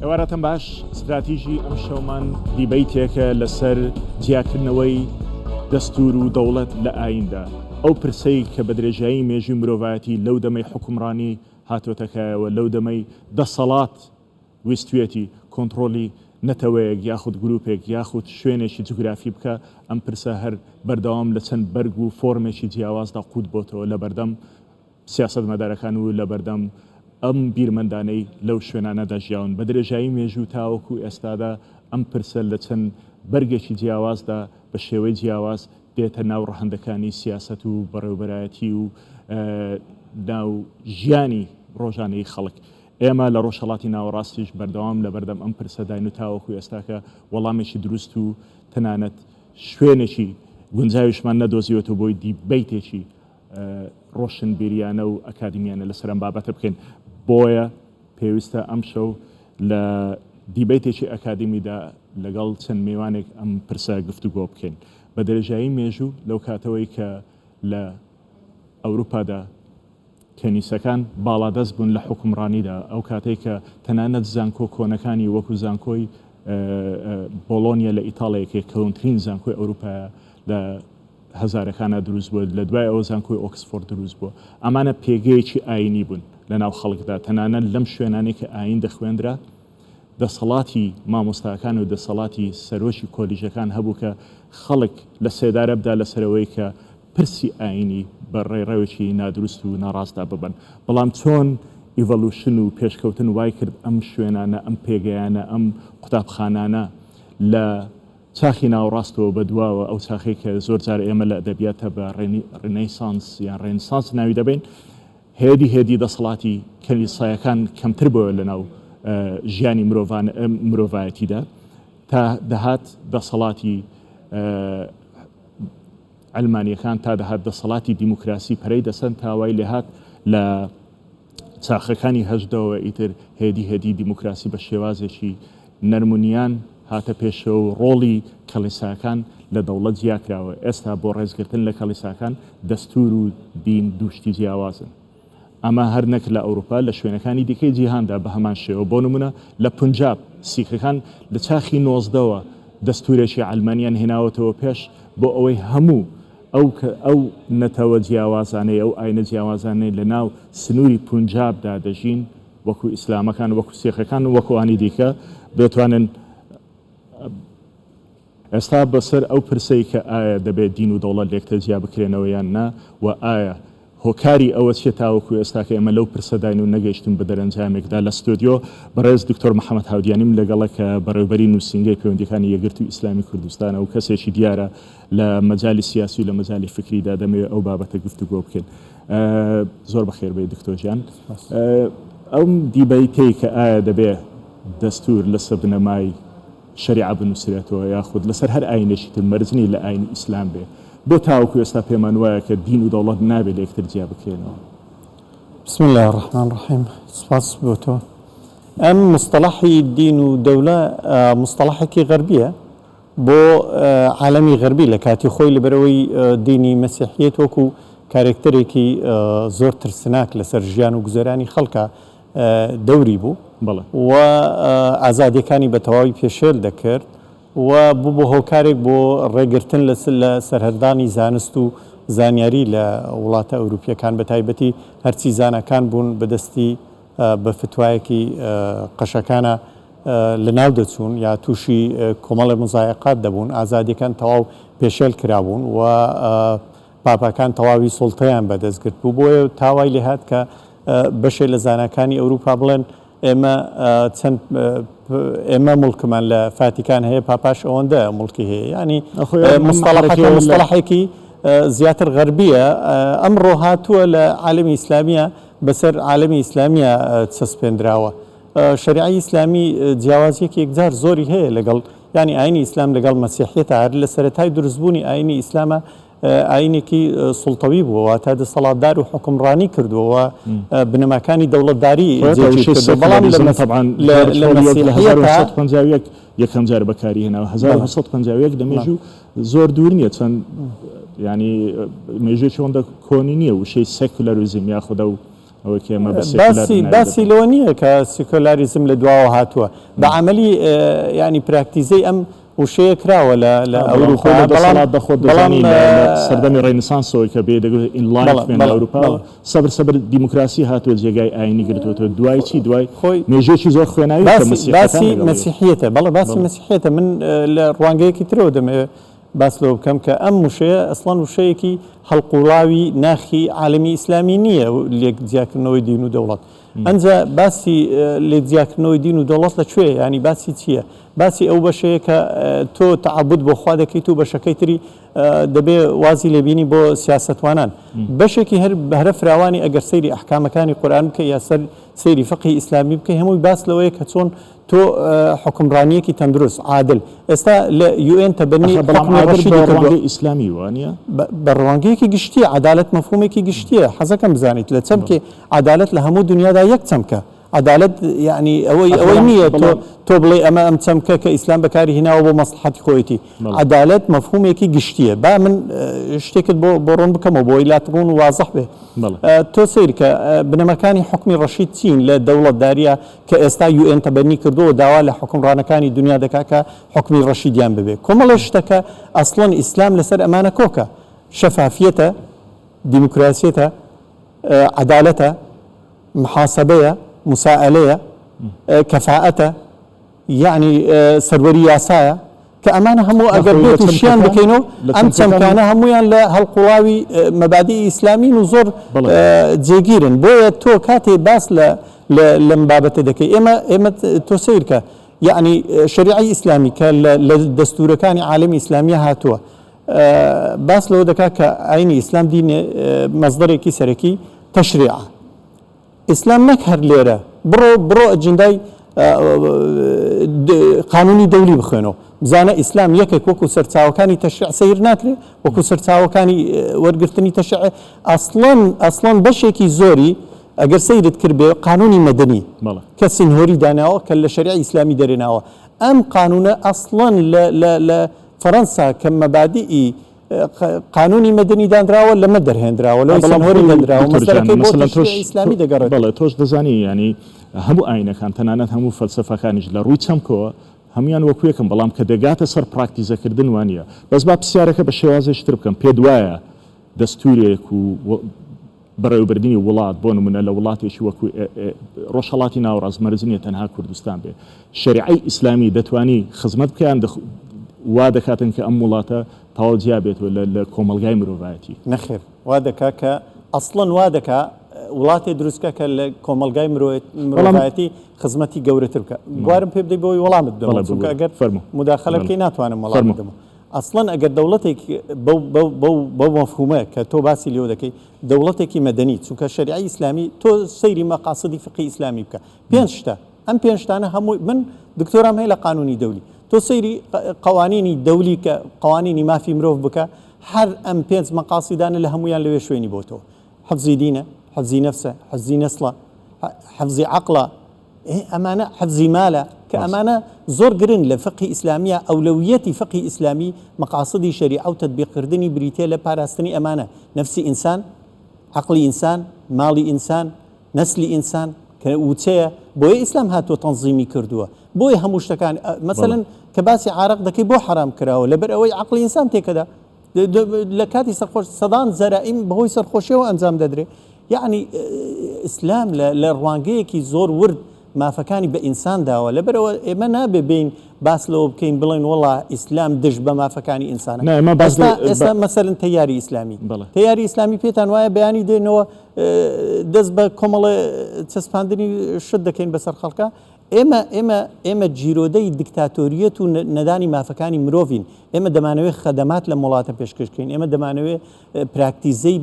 ئێوارەتان باش، ستراتیژی ئەمشەومان دیبەیتێکە لەسەر جیاکردنەوەی دەستوور و دەوڵەت لە ئاییندا. ئەو پرسەی کە بە درێژایی مێژووی مرۆڤایەتی لەو دەمەی حوکمڕانی هاتۆتە کایەوە، لەو دەمەی دەسەڵات ویستویەتی کۆنتڕۆلی نەتەوەیەک یاخود گروپێک یاخود شوێنێکی جوگرافی بکا، ئەم پرسە هەر بەردەوام لە چەند بەرگ و فۆرمێکی جیاوازدا قووت بۆتەوە لەبەردەم سیاسەتمەدارەکان و لەبەردەم ئەم بیرمەندانەی لەو شوێنانەدا ژیاون. بە درێژایی مێژوو تاوەکو ئێستادا ئەم پرسە لە چەند بەرگێکی جیاوازدا بە شێوەی جیاواز دێتە ناو ڕەهەندەکانی سیاسەت و بەڕێوبەرایەتی و ناو ژیانی ڕۆژانەی خەڵک. ئێمە لە ڕۆژهەڵاتی ناوەڕاستیش بەردەوام لەبەردەم ئەم پرسەداین و تاوەکو ئێستاکە وەڵامێکی دروست و تەنانەت شوێنێکی گونجاویشمان نەدۆزیوەتەوە بۆی دیبەیتێکی ڕۆشنبیریانە و ئەکادیمیانە لەسەر ئەم بابەتە بکەین. بۆیە پێویستە ئەمشەو لە دیبەیتێکی ئەکادیمیدا لەگەڵ چەند میوانێک ئەم پرسە گفتوگۆ بکەین. بە درێژایی مێژوو لەو کاتەوەی کە لە ئەوروپادا کەنیسەکان باڵادەست بوون لە حوکمڕانیدا، ئەو کاتەی کە تەنانەت زانکۆ کۆنەکانی وەکو زانکۆی بۆڵۆنیا لە ئیتاڵیا کە کۆنترین زانکۆی ئەوروپایە لە هەزارەکانا دروست بووە، لە دوای ئەوە زانکۆی ئۆکسفۆرد دروست بووە، ئەمانە پێگەیەکی ئایینی بوون لە ناو خەڵکدا، تەنانەت لەم شوێنانەی کە ئایین دەخوێندرا دەسەڵاتی مامۆستاکان و دەسەڵاتی سەرۆکی کۆلیژەکان هەبوو کە خەڵک لە سێدارە بدا لەسەر ئەوەی کە پرسی ئایینی بە ڕێڕەوێکی نادروست و ناڕاستدا ببەن. بەڵام چۆن ئیڤەلوشن و پێشکەوتن وای کرد ئەم شوێنانە، ئەم پێگەیانە، ئەم قوتابخانانە لە چاخی ناوەڕاستەوە بە دواوە، ئەو چاخەی کە زۆر جار ئێمە لە ئەدەبیاتە بە ڕێنەیسانس یان ڕێنسانس ناوی دەبەین، هێدی هێدی دەسەڵاتی کەلیسایەکان کەمتر بۆیە لەناو ژیانی مرۆڤان مرۆڤایەتیدا تا دەهات دەسەڵاتی عەلمانیەکان تا دەهات دەسەڵاتی دیموکراسی پەرەی دەسەند تا وای لێهات لە چاخەکانی هەژدەوە ئیتر هێدی هێدی دیموکراسی بە شێوازێکی نەرمونیان هاتە پێشەوە و ڕۆڵی کەڵیساکان لە دەوڵەت جیاکراوە، ئێستا بۆ ڕێزگرتن لە کەڵیساکان دەستوور و دین دوو شتی جیاوازن. ئەمە هەر نەک لە ئەوروپا، لە شوێنەکانی دیکەی جیهاندا بە هەمان شێوە، بۆ نموونە لە پونجاب سیخەکان لە چاخی نۆزدەوە دەستوورێکی عەلمانیان هێناوەتەوە پێش بۆ ئەوەی هەموو ئەو ئەو نەتەوە جیاوازانەی، ئەو ئاینە جیاوازانەی لە ناو سنووری پونجابدا دەژین، وەکو ئیسلامەکان، وەکو سیخەکان و وەکو ئەوانی دیکە بتوانن ئێستا بەسەر ئەو پرسەی کە ئایا دەبێت دین و دەوڵەت لێکتر جیا بکرێنەوە یان نا و ئایا هۆکاری ئەوە چیە تاوەکو ئێستا کە ئێمە لەو پرسەداین و نەگەیشتوین بە دەرەنجامێکدا لە ستۆدیۆ بەڕێز دکتۆر محەمەد هاودیانیم لەگەڵە کە بەڕێوبەری نووسینگەی پەیوەندیەکانی یەکگرتووی ئیسلامی کوردستانە و کەسێکی دیارە لە مەجالی سیاسی و لە مەجالی فکریدا دەمەوێت ئەو بابەتە گفتوگۆ بکەین. زۆر بەخێر بێی دکتۆر گیان. ئەم دیبەیتەی کە ئایا دەبێ دەستوور لەسەر بنەمای شەریعە بنووسرێتەوە یاخود لەسەر هەر ئایینێکی تر مەرج نییە لە ئایینی ئیسلام بێ، بۆ تاوەکو ئێستا پێمان وایە کە دین و دەوڵەت نابێ لە یەکتر جیا بکرێنەوە؟ بسم اللە الرحمن الرحیم سپاس بۆ تۆ. ئەم مستەڵەحی دین و دەولە مستەڵەحێکی غەربییە بۆ عالەمی غەربی لە کاتی خۆی لەبەرئەوەی دینی مەسیحیەت وەکو کارێکتەرێکی زۆر ترسناک لەسەر ژیان و گوزەرانی خەڵکا دەوری بوو و ئازادیەکانی بە تەواوی پێشێل دەکرد و بوو بۆ هۆکارێک بۆ ڕێگرتن لە سەرهەڵدانی زانست و زانیاری لە وڵاتە ئەوروپیەکان بە تایبەتی هەرچی زاناکان بوون بەدەستی بە فتوایەکی قەشەکانە لەناو دەچوون یا تووشی کۆمەڵێ مزایەقات دەبوون، ئازادیەکان تەواو پێشێل کرابوون و پاپاکان تەواوی سوڵتەیان بەدەست گرتبوو، بۆیە تا وای لێهات کە بەشێ لە زاناکانی ئەوروپا بڵێن ئێمە چەند ئێمە موڵکمان لە فاتیکان هەیە پاپاش ئەوەندە موڵکی هەیە یانی مستەڵەحەکە مستەڵەحێکی زیاتر غەربیە ئەمڕۆ هاتووە لە عالەمی ئیسلامیە بەسەر عالەمی ئیسلامیە چەسپێندراوە. شەریعەی ئیسلامی جیاوازیەکی یەکجار زۆری هەیە لەگەڵ یانی ئاینی ئیسلام لەگەڵ مەسیحیەتا هەر لە سەرەتای دروستبوونی ئاینی ئیسلامە ئاینێکی سوڵتەوی بووە واتە دەسەڵاتدار و حوکمڕانی کردووە و بنەماکانی دەوڵەتداری جێگیر کردووە بەڵام لە طبعا لە مەسیحیەتا 1951 یەکەم جار بەکاری هێناوە 1951 لە مێژوو زۆر دوور نییە چەند ینی مێژوێکی ئەوەندە کۆنی نییە وشەی سێکولەریزم یاخود ئەو. ئەوەی کە ئێمە بە سێکولار باسی ناوی باسی دەبەین. لەوە نییە کە سیکۆلاریزم لە دواوە هاتووە بە عەمەلی یانی پراکتیزەی ئەم وشەیە کراوە لە لە بەڵام خۆی ئەوروپا لە بەڵام دەسەڵاتدا خۆت بەڵام دەزانی لە لە سەردەمی ڕێنسانسەوە کە بێ دەگوت بەڵێ enlightenment لە بەڵێ ئەوروپاوە بەڵێ سەبر سەبر دیموکراسی هاتووە جێگای ئایینی گرتووەتەوە دوای چی دوای خۆی مێژوویەکی زۆر خوێناوی کە باسی مەسیحیەکان باسی لەگەڵ یەک مەسیحیەتە بەڵێ باسی بەڵێ. مەسیحیەتە من لە ڕوانگەیەکی ترەوە دەمەوێ باس لەوە بکەم کە ئەم وشەیە ئەسڵەن وشەیەکی هەڵقوڵاوی ناخی عالەمی ئیسلامی نییە لێک جیاکردنەوەی دین و دەوڵەت. ئەنجا باسی لێک جیاکردنەوەی دین و دەوڵەت لە کوێیە؟ یانی باسی چییە؟ باسی ئەو بەشەیە کە تۆ تەعەبود بۆ خوا دەکەیت و بەشەکەی تری دەبێ وازی لێبینی بۆ سیاسەتوانان. بەشێکی هەر هەرە فراوانی ئەگەر سەیری ئەحکامەکانی قورئان بکەی یا سەر سەیری فقهی ئیسلامی بکەی هەمووی باس لەوەیە کە چۆن تۆ حوکمڕانییەکی تەندروست، عادل، ئێستا لە UN تەبەنی ئەخە بەڵام حوکمی عادل ڕەشیدی بە کردووە. ڕوانگەی ئیسلامی وانیە؟ بە ڕوانگەیەکی گشتییە، عەدالەت مەفهومێکی گشتییە، حەزەکەم بزانیت لە چەمکی عەدالەت لە هەموو دونیادا یەک چەمکە، عەدالەت یەعنی ئەوەی ئەخە ئەوەی بەڵام نییە تۆ بەڵام تۆ بڵێی ئەمە ئەم چەمکە کە ئیسلام بەکاری هیناوە بۆ مەسڵەحەتی خۆیەتی، بەڵێ. عەدالەت مەفهومێکی گشتییە. با من شتێکت بۆ بۆ ڕوون بکەمەوە بۆ ئەوەی لات ڕوون و وازح بێ. بەڵێ. تۆ سەیرکە بنەماکانی حوکمی ڕەشید چین لە دەوڵەتدارییە کە ئێستا UN تەبەنی کردووە و داوا لە حوکمڕانەکانی دونیا دەکا کە حوکمی ڕەشیدیان ببێ. کۆمەڵێ شتە کە ئەسڵەن ئیسلام لەسەر ئەمانە کۆکە. شەفافیەتە، دیموکراسیەتە، عەدالەتە، محاسەبەیە، موسائەلەیە، کەفائەتە، یەعنی سەروەری یاسایە. کە ئەمانە هەموو ئەگەر نەخۆی بێت لە و شیان چەمکەکان بکەینەوە لە ئەم چەمکەکان چەمکانە هەموویان لە هەڵقوڵاوی مەبادیئی ئیسلامین و زۆر بەڵێ. جێگیرن بۆیە تۆ کاتێ باس لە لە لەم بابەتە دەکەی ئێمە ئێمە تۆ سەیرکە یەعنی شەریعەی ئیسلامی کە لە لە دەستوورەکانی عالەمی ئیسلامیە هاتووە باس لەوە دەکات کە ئاینی ئیسلام دینێ مەسدەرێکی سەرەکی تەشریعە ئیسلام نەک هەر لێرە، بڕۆ بڕۆ ئەجندای قانونی دەولی بخوێنەوە بزانە ئیسلام یەکێک وەکو سەرچاوەکانی تەشریع سەیر ناکرێ وەکو سەرچاوەکانی وەرگرتنی تەشریع ئەسڵەن ئەسڵەن بەشێکی زۆری ئەگەر سەیرت کردبێ قانونی مەدەنی کە سینهۆری داناوە کە لە شەریعی ئیسلامی دەرێناوە ئەم قانونە ئەسڵەن لە لە لە فەرەنسا کە مەبادیئی قانونی مەدەنی دانراوە لەمە دەرهێنراوە لەوەی بەڵام سەنهۆری خۆی دەنراوە دکتۆر جان مەسەلەکەی بۆ مەسەلەن تۆش تەشریعی ئیسلامی دەگەڕێتەوە. بەڵێ تۆش دەزانی یانی هەموو ئاینەکان تەنانەت هەموو فەلسەفەکانیش لە ڕووی چەمکەوە هەموویان وەکو یەکن بەڵام کە دەگاتە سەر پراکتیزەکردن وانییە بەس با پرسیارەکە بە شێوازێکی تر بکەم پێت وایە دەستوورێک و بەڕێوەبردنی وڵات بۆ نمونە لە وڵاتێکی وەکو ڕۆژهەڵاتی ناوەڕاست مەرج نییە تەنها کوردستان بێ شەریعەی ئیسلامی دەتوانی خزمەت بکە یان وا دەکاتن کە ئەم وڵاتە تەواو جیا بێتەوە لە کۆمەڵگای مرۆڤایەتی؟ نەخێر وا دەکا کە ئەسڵەن وا دەکا وڵاتێ دروست بکا کە لە کۆمەڵگای بەڵام مرۆڤایەتی خزمەتی گەورەتر بکا. بوارم پێ بدەی بۆی وەڵامت بدەمەوە بەڵێ چونکە ببورە ئەگەر فەرموو موداخەلە بەڵێ بکەی ناتوانم وەڵامت فەرموو. بدەمەوە. ئەسڵەن ئەگەر دەوڵەتێک بەو بەو بەو بەو مەفهومە کە تۆ باسی لێوە دەکەی دەوڵەتێکی مەدەنی چونکە شەریعەی ئیسلامی تۆ سەیری مەقاسدی فقهی ئیسلامی بکە پێنج شتە ئەم پێنج شتانە هەمووی من دکتۆرام هەیە لە قانونی دەولی تۆ سەیری قوانینی دەولی کە قوانینی مافی مرۆڤ بکە هەر ئەم پێنج مەقاسیدانە لە هەمویان لەوێ شوێنی بۆتەوە حفزی دینە حفزی نەفسە حفزی نەسڵە حفزی عەقڵە ئێ ئەمانە حفزی مالە کە ئەمانە زۆر گرنگ لە فقهی ئیسلامیە ئەولەویەتی فقهی ئیسلامی مقاصدی شەریعە و تطبیق کردنی بریتیە لە پاراستنی ئەمانە نەفسی ئینسان عەقڵی ئینسان ماڵی ئینسان نەسلی ئینسان کە وچەیە بۆیە ئیسلام هاتووە تەنزیمی کردووە بۆیە هەموو شتەکان مەسەلەن کە باسی عارەق دەکەی بۆ حەرام کراوە لەبەر ئەوەی عەقڵی ئینسان تێکەدا لە کاتی سەرخۆش سەدان جەرائیم بەهۆی سەرخۆشیەوە ئەنجام دەدرێ یەعنی ئیسلام لە ڕوانگەیەکی زۆر ورد مافەکانی بە ئینسان داوە لەبەرئەوە ئێمە نابێ بێین باس لەوە بکەین بڵێن وەڵا ئیسلام دژ بە مافەکانی ئینسانە نا ئێمە باس ئێستا ئێستا مەسەلەن تەیاری ئیسلامی تەیاری ئیسلامی پێتان وایە بەیانی دێنەوە دەست بە کۆمەڵێ چەسپاندنی شت دەکەین بەسەر خەڵکە ئێمە ئێمە ئێمە گیرۆدەی دیکتاتۆریەت و نەدانی مافەکانی مرۆڤین ئێمە دەمانەوێت خەدەمات لەم وڵاتە پێشکەش بکەین ئێمە دەمانەوێت پراکتیزەی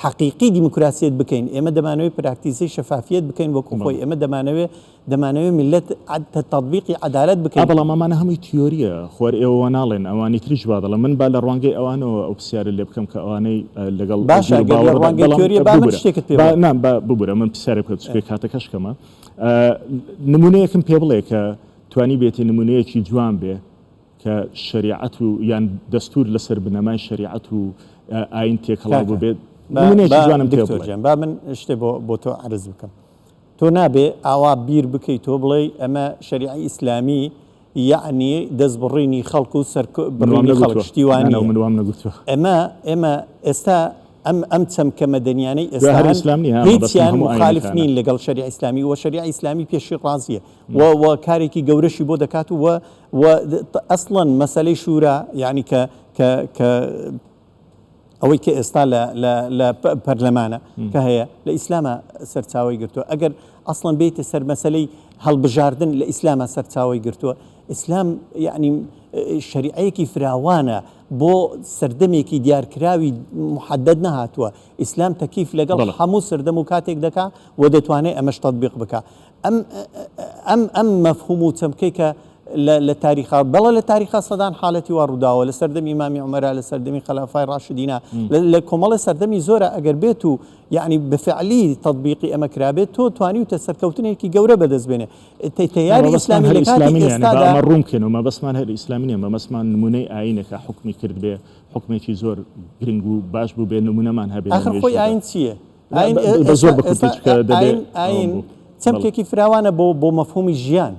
حەقیقی دیموکراسیەت بکەین ئێمە دەمانەوێت پراکتیزەی شەفافیەت بکەین وەکو خۆی ئێمە دەمانەوێت دەمانەوێت میللەت تەتبیقی عەدالەت بکەین. بەڵام ئەمانە هەمووی تیۆرییە خۆر ئێوە وا ناڵێن ئەوانی تریش وا دەڵێن من با لە ڕوانگەی ئەوانەوە ئەو پرسیارە لێ بکەم کە ئەوانەی لەگەڵ ئەو باشە بیرو ئەگەر لە باوەڕەدان ڕوانگەی بەڵام تیۆرییە با من ببورە شتێکت پێ با بڵێم. نا با ببورە من پرسیارێک بکەم چونکە کاتەکەش کەمە نمونەیەکم پێ بڵێ کە توانیبێتی نمونەیەکی جوان بێ کە شەریعەت و یان دەستور لەسەر بنەمای شەریعەت و ئاین تێکەڵاو کاکە بووبێت. نمونەیەکی جوانم پێ دکتۆر بڵێ. گیان با من شتێ بۆ بۆ تۆ عەرز بکەم. تۆ نابێ ئاوا بیر بکەیتەوە بڵێی ئەمە شەریعەی ئیسلامی یەعنی دەست بڕینی خەڵک و سەر من وام بڕینی خەڵک نەگوتووە. شتی وا نا نا نییە. من وام نەگوتووە. ئێمە ئێمە ئێستا ئەم ئەم چەمکە مەدەنیانەی دوای ئێستا هەر هەن ئیسلام نییە ها مەبەستم هیچیان هەموو موخالف ئاینەکانە. نین لەگەڵ شەریعەی ئیسلامی و شەریعەی ئیسلامی پێشی ڕازییە و و کارێکی گەورەشی بۆ دەکات و و ئەسڵەن مەسەلەی شورا یەعنی کە کە کە ئەوەی کە ئێستا لە لە لە پەرلەمانە کە هەیە لە ئیسلامە سەرچاوەی گرتووە ئەگەر ئەسڵەن بێیتە سەر مەسەلەی هەڵبژاردن لە ئیسلامە سەرچاوەی گرتووە ئیسلام یعنی شەریعەیەکی فراوانە بۆ سەردەمێکی دیارکراوی محدد نەهاتووە ئیسلام تەکیف لەگەڵ هەموو سەردەم و کاتێک دەکا و دەتوانێت ئەمەش تەطبیق بکا ئەم ئەم ئەم مەفهوم و چەمکەی کە لە لە تاریخا بەڵێ لە تاریخا سەدان حالەتی وا ڕووداوە لە سەردەمی ئیمامی عومەرا لە سەردەمی خەلافای ڕاشدینا لە کۆمەڵی سەردەمی زۆرە ئەگەر بێت و یعنی بەفعلی تطبیقی ئەمە کرابێت تۆ توانیوتە سەرکەوتنێکی گەورە بەدەست بێنێ تەیاری مەبەستمان ئیسلامی هەر لە کاتی ئیسلامی نییە، یعنی با ئێستادا ئەمە ڕوون بکەینەوە مەبەستمان هەر ئیسلامی نییە مەبەستمان نموونەی ئایینێکە حوکمی کردبێ حوکمێکی زۆر گرنگ و باش بووبێ نموونەمان هەبێ لە ئاخر خۆی مێژوودا. ئایین چییە؟ ئاین بە زۆر بە کورتی چکە دەبێ ئاین چەمکێکی فراوانە بۆ بۆ مەفهومی ژیان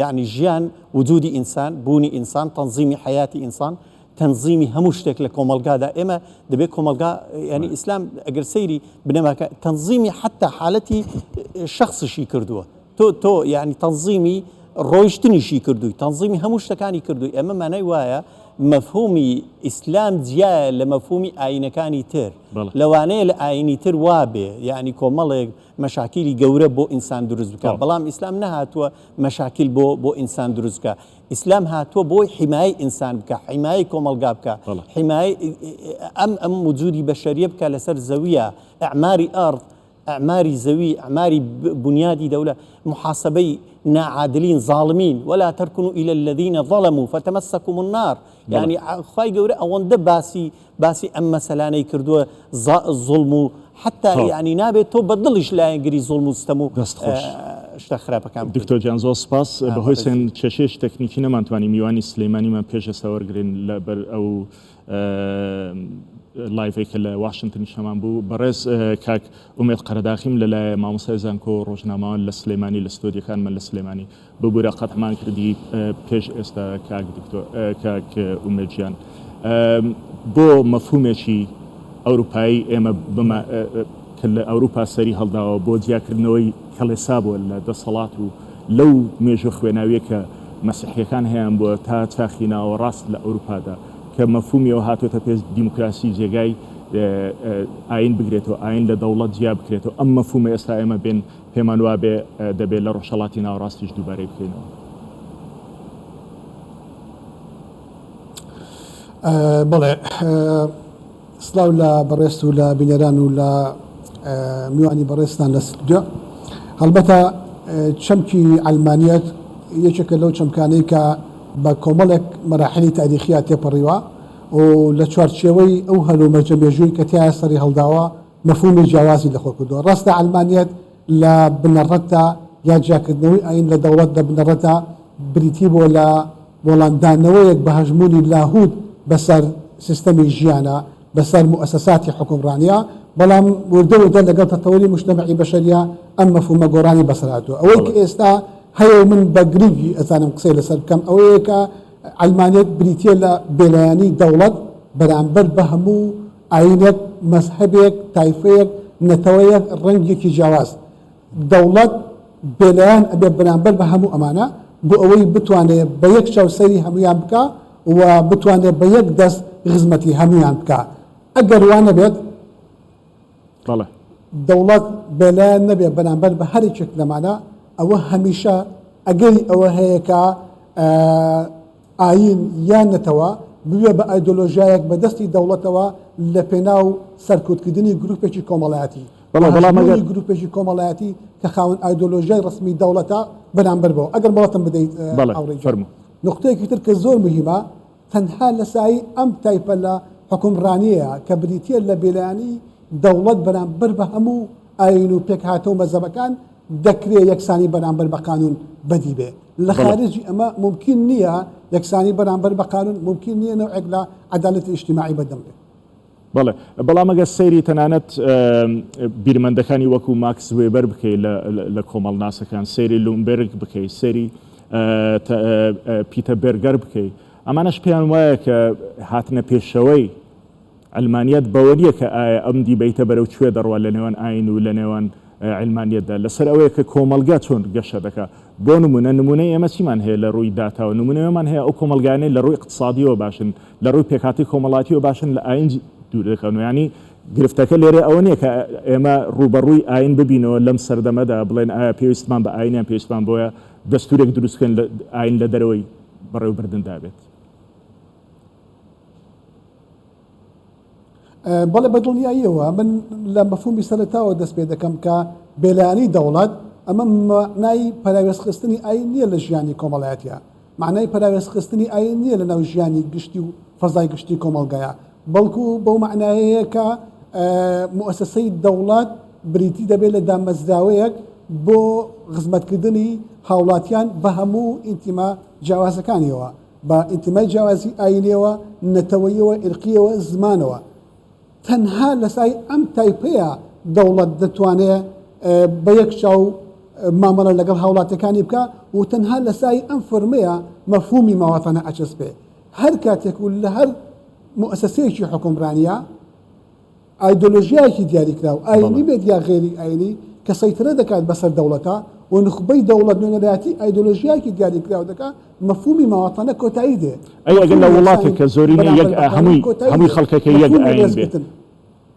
یعنی ژیان وجودی ئینسان بوونی ئینسان تەنزیمی حیاتی ئینسان تەنزیمی هەموو شتێک لە کۆمەلگادا ئێمە دەبێت کۆمەلگا ینی ئیسلام ئەگەر سەیری بنەماکە تەنزیمی حتا حالەتی شخصشی کردووە تۆ تۆ یعنی تەنزیمی ڕۆیشتنیشی کردووی تەنزیمی هەموو شتەکانی کردووی ئەمە مانای وایە مەفهومی ئیسلام جیایە لە مەفهومی ئاینەکانی تر لەوانەیە لە ئاینی تر وابێ یعنی کۆمەڵێک مەشاکیلی گەورە بۆ ئینسان دروست بکە بەڵام ئیسلام نەهاتووە مەشاکیل بۆ بۆ ئینسان دروست بکە ئیسلام هاتووە بۆی حیمایەی ئینسان بکە حیمایەی کۆمەڵگا بکە حیمایەی ئەم ئەم وجودی بەشەریە بکە لەسەر زەویە ئەعماری ئەرض ئیعماری زەوی، ئیعماری بونیادی دەولە، موحاسەبەی ناعادلین، زاڵمین، ولا ترکنوا الی الذین ظلموا فتمسکم النار، یانی خوای گەورە ئەوەندە باسی باسی ئەم مەسەلانەی کردووە زوڵم و حەتا یانی نابێت تۆ بە دڵیش لایەنگری زوڵم و ستەم و دەست خۆش شتە خراپەکان بکەیت. دکتۆر گیان زۆر سپاس. بەهۆی چەند کێشەیەکی تەکنیکی نەمانتوانی میوانی سلەیمانیمان پێش ئێستا وەرگرین لەبەر ئەو لایڤێک کە لە واشنتنیش هەمان بوو بەڕێز کاک ئومێد قەرەداخیم لەلایە مامۆستای زانکۆ ڕۆژنامەوان لە سلێمانی لە ستۆدیەکانمان لە سلێمانی ببورە قەتعمان کردی پێش ئێستا کاک دکتۆر کاک ئومێد گیان بۆ مەفهومێکی ئەوروپایی ئێمە بما کە لە ئەوروپا سەری هەڵداوە بۆ جیاکردنەوەی کەڵێسا بووە لە دەسەڵات و لەو مێژوو خوێناویە کە مەسیحیەکان هەیان بووە تا چاخی ناوەڕاست لە ئەوروپادا کە مەفهومی ئەوە هاتۆتە پێش دیموکراسی جێگای ئایین بگرێتەوە، ئایین لە دەوڵەت جیا بکرێتەوە، ئەم مەفهومە ئێستا ئێمە بێن پێمان وابێ دەبێ لە ڕۆژهەڵاتی ناوەڕاستیش دووبارەی بکەینەوە. بەڵێ سڵاو لە بەڕێزت و لە بینەران و لە میوانی بەڕێزتان لە ستودیۆ. هەڵبەتە چەمکی عەلمانیەت یەکێکە لەو چەمکانەی کە بە کۆمەڵێک مەراحیلی تاریخییا تێپەڕیوە و لە چوارچێوەی ئەو هەلومەرجە مێژووی کە تیایا سەری هەڵداوە مەفهومی جیاوازی لەخۆ کردووە. ڕاستە عەلمانیەت لە بنەڕەتدا یا جیاکردنەوەی ئایین لە دەوڵەت لە بنەڕەتدا بریتی بووە لە وەڵامدانەوەیەک بە هەژموونی لاهوت بەسەر سیستەمی ژیانا، بەسەر موئەسەساتی حوکمڕانیا، بەڵام وردە وردە لەگەڵ تەتەوری موجتەمەعی بەشەریا ئەم مەفهومە گۆڕانی بەسەر هاتووە. ئەوەی کە ئێستا هەیە و من بە گرنگی ئەزانم قسەی لەسەر بکەم ئەوەیە کە عەلمانیەت بریتییە لە بێلایەنی دەوڵەت بەرامبەر بە هەموو ئایینێک، مەزهەبێک، تایفەیەک، نەتەوەیەک، ڕەنگێکی جیاواز. دەوڵەت بێلایەن ئەبێ بەرامبەر بە هەموو ئەمانە بۆ ئەوەی بتوانێ بە یەک چاو سەیری هەموویان بکا و بتوانێ بە یەک دەست خزمەتی هەموویان بکا. ئەگەر وا نەبێت، بەڵێ. دەوڵەت بێلایەن نەبێ بەرامبەر بە هەر یەکێک لەمانە، ئەوە هەمیشە ئەگەری ئەوە هەیە کە ئایین یان نەتەوە ببێ بە ئایدۆلۆژیایەک بە دەستی دەوڵەتەوە لە پێناو سەرکوتکردنی گروپێکی کۆمەڵایەتی و هەژموونی گروپێکی کۆمەڵایەتی کە خاوەن ئایدۆلۆژیای ڕەسمی دەوڵەتە بەرامبەر بەوە. ئەگەر مۆڵەتم بدەیت هاوڕێ گیان، نوقتەیەکی تر کە زۆر موهیمە، تەنها لە سایەی ئەم تایپە لە حوکمڕانییەیە کە بریتییە لە بێلایەنی دەوڵەت بەرامبەر بە هەموو ئایین و پێکهاتە و مەزهەبەکان، دەکرێ یەکسانی بەرامبەر بە قانوون بەدی بێ. لە خارجی ئەمە مومکین نییە یەکسانی بەرامبەر بە قانوون، مومکین نییە نەوعێک لە عەدالەتی ئیجتیماعی بەدەم بێ. بەڵێ، بەڵام ئەگەر سەیری تەنانەت بیرمەندەکانی وەکو ماکس وێبەر بکەی لە کۆمەڵناسەکان، سەیری لومبێرگ بکەی، سەیری پیتە بێرگەر بکەی، ئەمانەش پێیان وایە کە هاتنە پێشەوەی عەلمانیەت بەوە نییە کە ئایا ئەم debate ە بەرەو کوێ دەڕوا لە نێوان ئاین و لە نێوان عیلمانیەتدا، لەسەر ئەوەیە کە کۆمەڵگا چۆن گەشە دەکا. بۆ نموونە، نموونەی ئێمە چیمان هەیە لە ڕووی داتاوە؟ نموونەی ئەوەمان هەیە ئەو کۆمەڵگایانەی لە ڕووی ئیقتسادییەوە باشن، لە ڕووی پێکهاتەی کۆمەڵاتییەوە باشن لە ئاین دوور دەکەونەوە. یانی گرفتەکە لێرەیە ئەوە نییە کە ئێمە ڕووبەڕووی ئاین ببینەوە لەم سەردەمەدا بڵێن ئایا پێویستمان بە ئاین یان پێویستمان بۆیە دەستوورێک دروست بکەین ئاین لە دەرەوەی بەڕێوەبردندا بێت. بەڵێ بە دڵنیاییەوە من لە مەفهومی سەرەتاوە دەست پێ دەکەم کە بێلایەنی دەوڵەت ئەمە مەعنای پەراوێزخستنی ئایین نییە لە ژیانی کۆمەڵایەتیا، مەعنای پەراوێزخستنی ئایین نییە لە ناو ژیانی گشتی و فەزای گشتی کۆمەڵگایا، بەڵکو بەو مەعنایەیە کە موئەسەسەی دەوڵەت بریتی دەبێت لە دامەزراوەیەک بۆ خزمەتکردنی هاوڵاتیان بە هەموو ئینتیما جیاوازەکانیەوە. بە ئینتیمای جیاوازی ئایینیەوە، نەتەوەییەوە، ئیرقییەوە، زمانەوە. تەنها لەسای ئەم تایپەیە دەوڵەت دەتوانێ بە یەک چاو مامەڵە لەگەڵ هاوڵاتیەکانی بکا و تەنها لەسای ئەم فۆرمەیە مەفهومی مواطنە ئەچەسپێ. هەر کاتێک و لە هەر موئەسەسەیەکی حوکمڕانییا، ئایدۆلۆژیایەکی دیاریکراو، ئایینی بێت یا غەیری ئایینی، کە سەیتەرە دەکات بەسەر دەوڵەتا و نوخبەی دەوڵەت نوێنەرایەتی ئایدۆلۆژیایەکی دیاریکراو دەکات، مەفهومی مواطنە کۆتایی دێ. ئەی ئەگەر مەفهومی لە وڵاتێک یەکسانی کە زۆرینەی بەرامبەر یەک بە قانون هەمووی کۆتایی هەمووی دێ. خەڵکەکەی یەک مەفهومی ئایین بێ، ڕێزگرتن.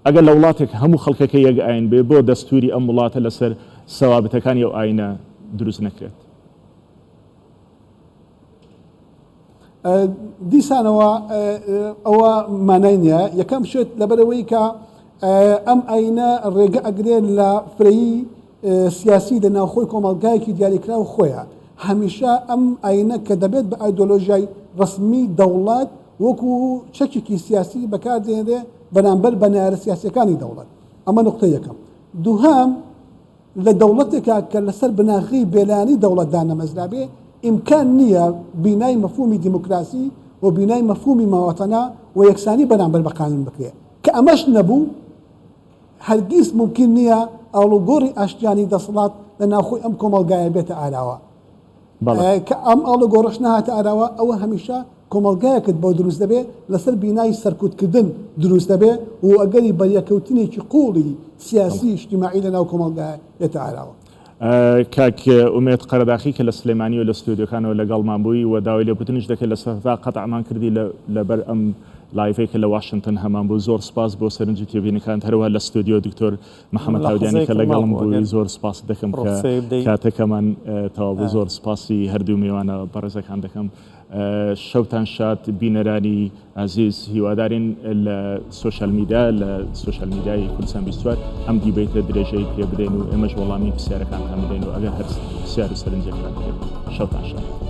ئەگەر لە وڵاتێک هەموو خەڵکەکەی یەک ئایین بێ، بۆ دەستووری ئەم وڵاتە لەسەر سەوابتەکانی ئەو ئایینە دروست نەکرێت؟ دیسانەوە ئەوە مانای نییە یەکەم شت لەبەرەوەی کە ئەم ئاینە ڕێگە ئەگرێت لە فرەیی سیاسی لە ناوخۆی کۆمەڵگایەکی دیاریکراو خۆیە هەمیشە ئەم ئاینە کە دەبێت بە ئایدۆلۆژیای ڕسمی دەوڵەت وەکو چەکێکی سیاسی بەکاردێنرێ بەرامبەر بە نەیارە سیاسیەکانی دەوڵەت ئەمە نقطە یەکەم دووهەم لە دەوڵەتێکا کە لەسەر بناغەی بێلایەنی دەوڵەت دانەمەزرابێ، ئیمکان نییە بینای مەفهومی دیموکراسی و بینای مەفهومی مواطنە و یەکسانی بەرامبەر بە قانون بکرێ. کە ئەمەش نەبوو، هەرگیز مومکین نییە ئاڵوگۆڕی ئاشتیانەی دەسەڵات لە ناوخۆی ئەم کۆمەڵگایە بێتە ئاراوە. کە ئەم ئاڵوگۆڕەش نەهاتە ئاراوە، ئەوە هەمیشە کۆمەڵگایەکت بۆ دروست دەبێ لەسەر بینای سەرکوتکردن دروست دەبێ و ئەگەری بەریەکەوتنێکی قووڵی سیاسی ئیجتیماعی لەناو کۆمەڵگا یەتە ئاراوە. کاک ئومێد قەرەداخی کە لە سلێمانی و لە ستۆدیۆکانەوە لەگەڵمان بووی و داوای لێبوردنیش دەکەین لە سەرەتا قەتعمان کردی لەبەر ئەم live ەی کە لە واشنتن هەمان بوو زۆر سوپاس بۆ سەرنج و تێبینیەکانت هەروەها لە ستۆدیۆ دکتۆر محەمەد تاودیانی کە لەحزەیەکم لەگەڵم مابوو بووی ئەگەر زۆر سوپاست دەکەم کە ڕوخسەی بدەی. کاتەکەمان تەواو بوو زۆر سوپاسی هەردوو میوانە بەڕێزەکان دەکەم شەوتان شاد بینەرانی ئازیز هیوادارین لە social media لە social media ی کوردستان 24 ئەم debate ە درێژەی پێ بدەین و ئێمەش وەڵامی پرسیارەکانتان بدەین و ئەگەر هەر پرسیار و سەرنجێکتان هەیە شەوتان شاد.